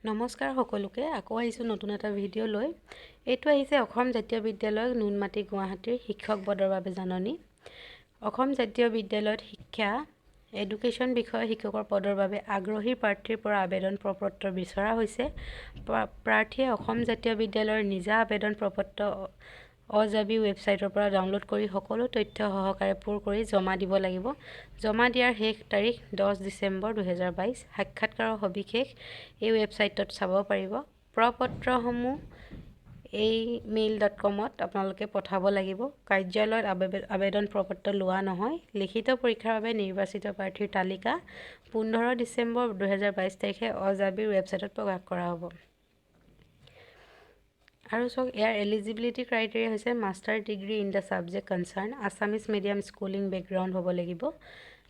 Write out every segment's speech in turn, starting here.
নমস্কাৰ সকলোকে, আকৌ আহিছোঁ নতুন এটা ভিডিঅ' লৈ। এইটো আহিছে অসম জাতীয় বিদ্যালয়, নুনমাটি, গুৱাহাটীৰ শিক্ষক পদৰ বাবে জাননী। অসম জাতীয় বিদ্যালয়ত শিক্ষা এডুকেশ্যন বিষয়ৰ শিক্ষকৰ পদৰ বাবে আগ্ৰহী প্ৰাৰ্থীৰ পৰা আবেদন প্ৰপত্ৰ বিচৰা হৈছে। প্ৰাৰ্থীয়ে অসম জাতীয় বিদ্যালয়ৰ নিজা আবেদন প্ৰপত্ৰ অজাবি ৱেবছাইটৰ পৰা ডাউনলোড কৰি সকলো তথ্য সহকাৰে পূৰ কৰি জমা দিব লাগিব। জমা দিয়াৰ শেষ তাৰিখ 10 ডিচেম্বৰ 2022। সাক্ষাৎকাৰৰ সবিশেষ এই ৱেবছাইটত চাব পাৰিব। প্ৰপত্ৰসমূহ এই মেইল ডট কমত আপোনালোকে পঠাব লাগিব। কাৰ্যালয়ত আবেদন প্ৰপত্ৰ লোৱা নহয়। লিখিত পৰীক্ষাৰ বাবে নিৰ্বাচিত প্ৰাৰ্থীৰ তালিকা 15 ডিচেম্বৰ 2022 তাৰিখে অজাবিৰ ৱেবছাইটত প্ৰকাশ কৰা হ'ব। আৰু চাওক, ইয়াৰ এলিজিবিলিটি ক্ৰাইটেৰিয়া হৈছে master degree in the subject concern, Assamese medium schooling background হ'ব লাগিব,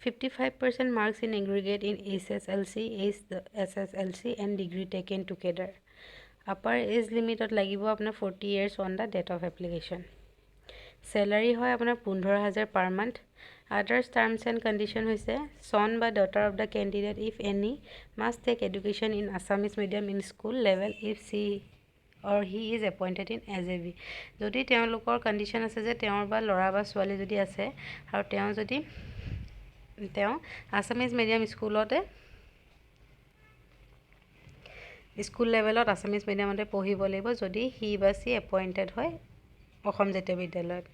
55% marks in aggregate in HSLC, HSSLC and degree taken together. Upper age লিমিটত লাগিব আপোনাৰ 40 years on the date of application. Salary হয় আপোনাৰ 15,000 per month. Others terms and condition হৈছে son বা daughter of the candidate, if any, must take education in Assamese medium in school level if she or he is appointed in AJB. যদি তেওঁলোকৰ condition আছে যে তেওঁৰ বা ল'ৰা বা ছোৱালী যদি আছে আৰু তেওঁ যদি তেওঁ আছামিজ মিডিয়াম স্কুলতে, স্কুল লেভেলত আছামিজ মিডিয়ামতে পঢ়িব লাগিব, যদি হি বা চি এপইণ্টেড হয় অসম জাতীয় বিদ্যালয়ত।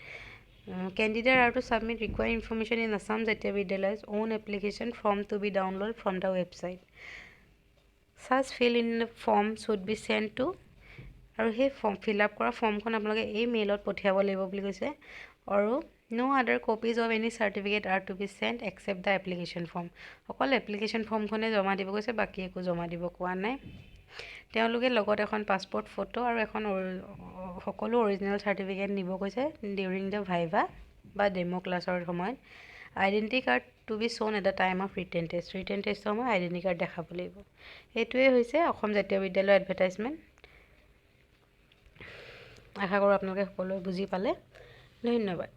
Candidate are to submit required information in Assam Jatiya Bidyalaya own application form to be download from the website. Such fill in form should be send to, আৰু সেই ফৰ্ম ফিল আপ কৰা ফৰ্মখন আপোনালোকে এই মেইলত পঠিয়াব লাগিব বুলি কৈছে। আৰু no other copies of any certificate are to be send except the application form. অকল এপ্লিকেশ্যন ফৰ্মখনে জমা দিব কৈছে, বাকী একো জমা দিব কোৱা নাই। তেওঁলোকে লগত এখন পাছপৰ্ট ফটো আৰু এখন সকলো অৰিজিনেল চাৰ্টিফিকেট নিব কৈছে ডিউৰিং the viva বা ডেম' ক্লাছৰ সময়ত। Identity card to be shown at the time of written test. Written টেষ্টৰ সময়ত আইডেণ্টি কাৰ্ড দেখাব লাগিব। এইটোৱেই হৈছে অসম জাতীয় বিদ্যালয়ৰ এডভাৰটাইজমেণ্ট। আশা কৰোঁ আপোনালোকে সকলোৱে বুজি পালে। ধন্যবাদ।